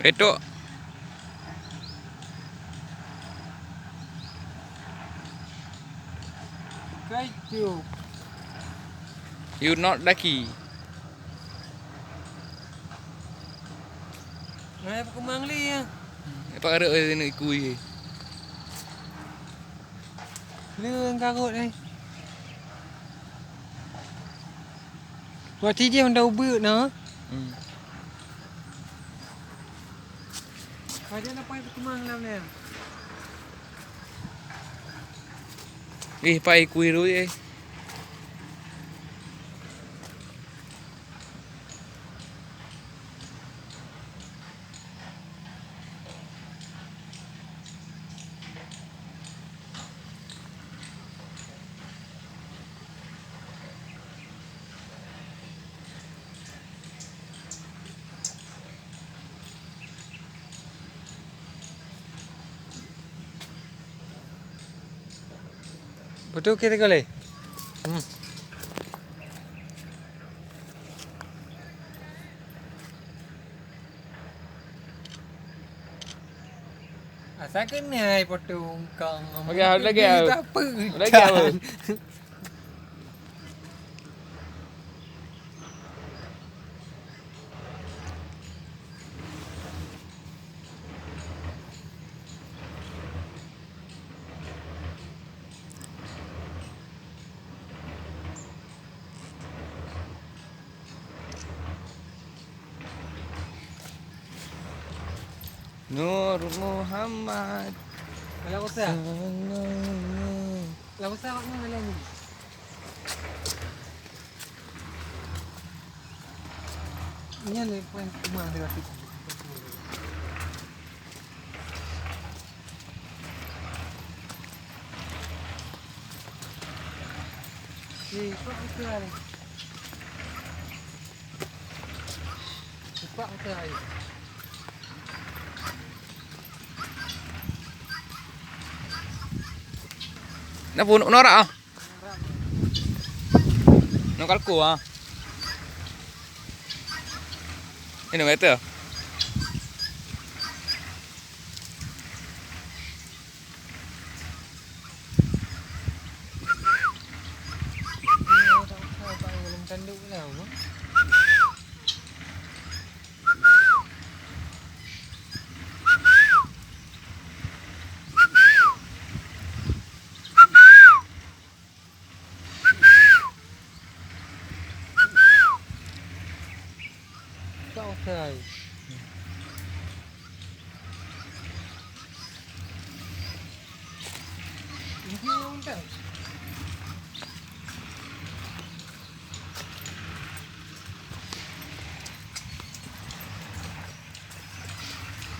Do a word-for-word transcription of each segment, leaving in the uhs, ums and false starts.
Itu. Kai tu. You not lucky. Hai, peukemang lé ya. Apa karek ai neuk ikui? Lé karot ai. Waktu dia dah ubeut na. Hmm. Pajan apa peukemang lam ni? Ih, pai kui rui eh. Betul kita kali. Hmm. Asai keuneuk potong kong. Okey, lagi apa? Lagi apa? Nur Muhammad. Kalau usah. Sallallahu. Kalau usah awak ni lain ni. Ini ada poin rumah dia tu. Ni, kok betul ni? Cepat betul ni. Napa, norak ah? Norak kalku ah. Ini kata.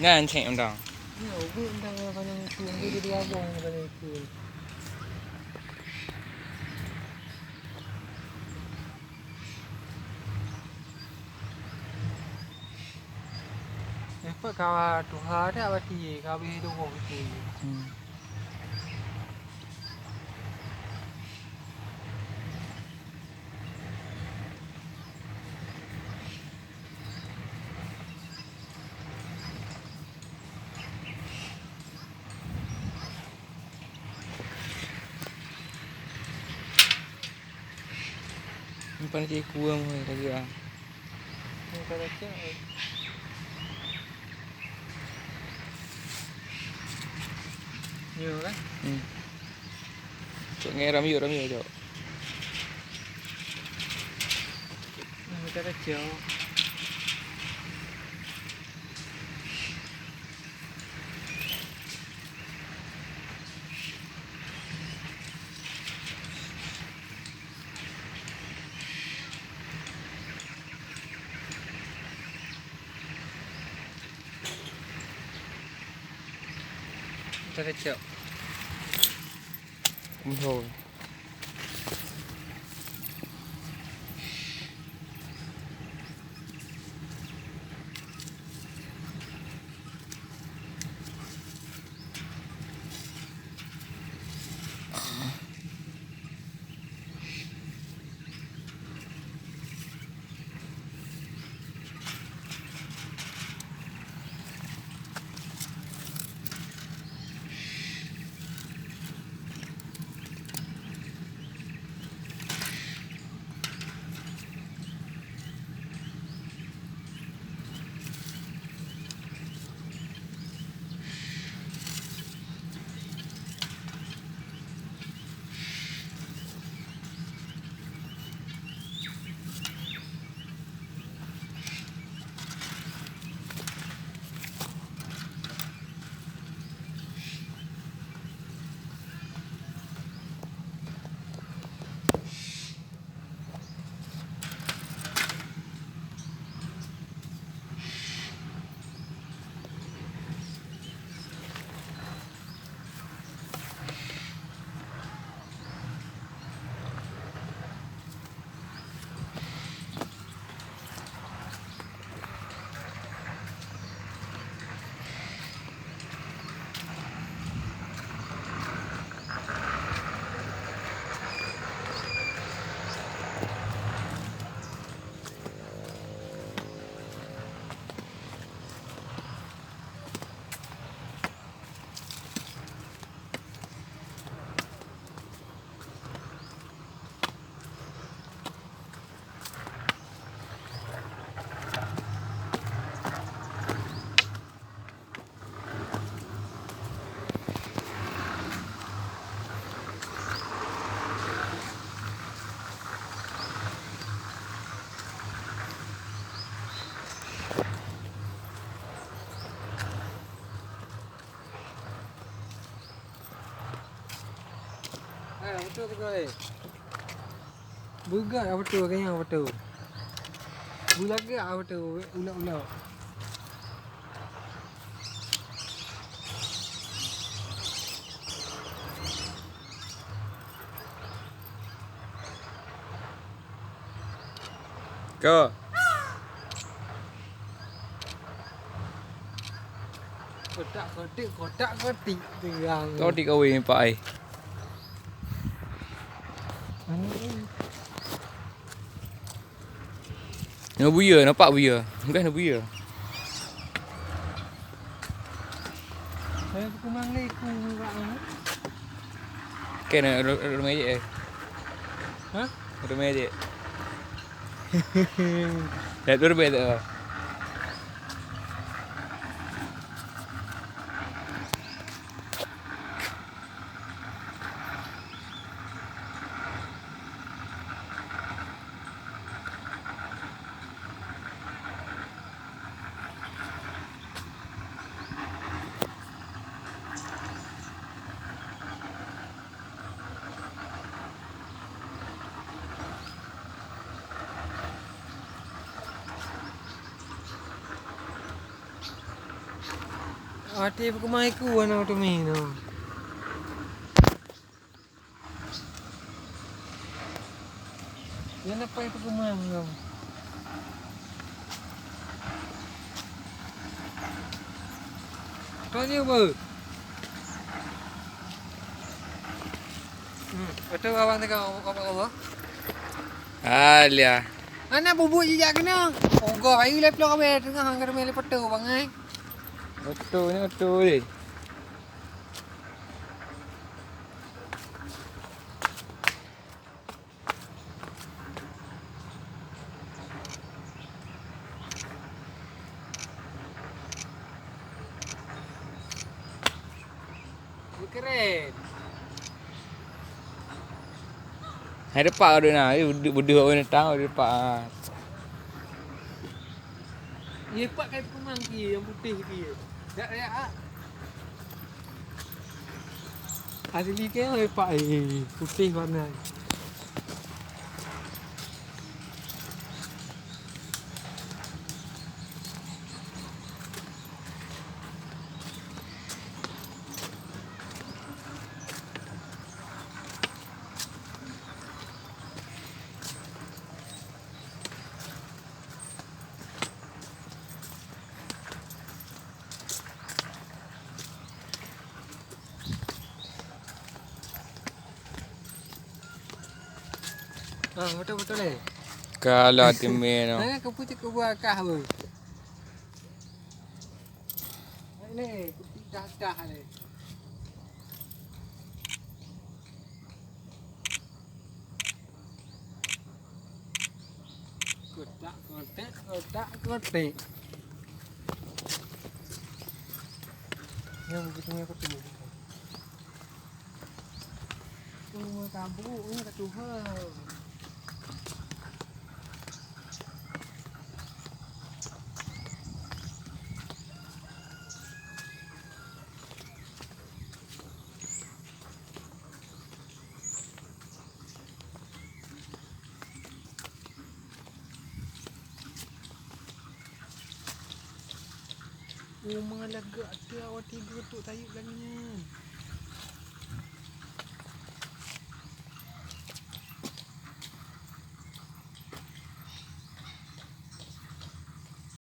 Nyan cek undang. Ya, ubeut undang yang kena ikut, nanti dia diabong yang kena ikut. Nampak kawa tuha dak bati, ka habéh dua gitu. Hmm. Ni pan cik kuah mah lagi ah. Ni kan cak. Yo kan? Hmm. Cok ngai ramyuk, ramyuk cok. Ni kan cak. Tacok. Beutôi. Beutôi keunoe lé. Beugat apa tu, kayang apa tu. Beulagak apa tu, ulok-ulok. Ko. Kotak-kotik, kotak-kotik, tegang. Kau di kawin, Pak, ai. Anu, eh. Nyoe buya, nampak buya. Bukan buya. Saya kumang lé ku, Pak, eh. Kena ru-, ru-, rumah je, eh. Hah? Rumah je. Ya, tu rumah tu. Watèe peukeumah iku hana teumé nyoe. Nyan apai peukeumah nyoe. Kau nyoe beu. Hmm, beutôi abang teuka Allah. Alia. Hana bubuet jijak keunoe. Ogoh ayu lé plok abang teungoh hana teumé lé foto bang ai. Beutôi ni beutôi. Keren. Hai depak ka deuh na, eh, beudeuh, beudeuh awai neutang, hai depak, ah. Ye, pak kai pumang ki, nyang putéh ki. Dak raya, ah. Asli ke, oi, pak, eh, putéh warna. Ah, beutôi, beutôi lé. Kalah teumé nyoe. Nah, keupeue cit keubuah kah, weh. Lé, kupi dah-dah lé. Kotak-kotek, kotak-kotek. Nyang begitu nyang ketemu. Rumah kampung ni kat Tuhan. Uma lagak ata awak tiga tu tayub lagi nyan.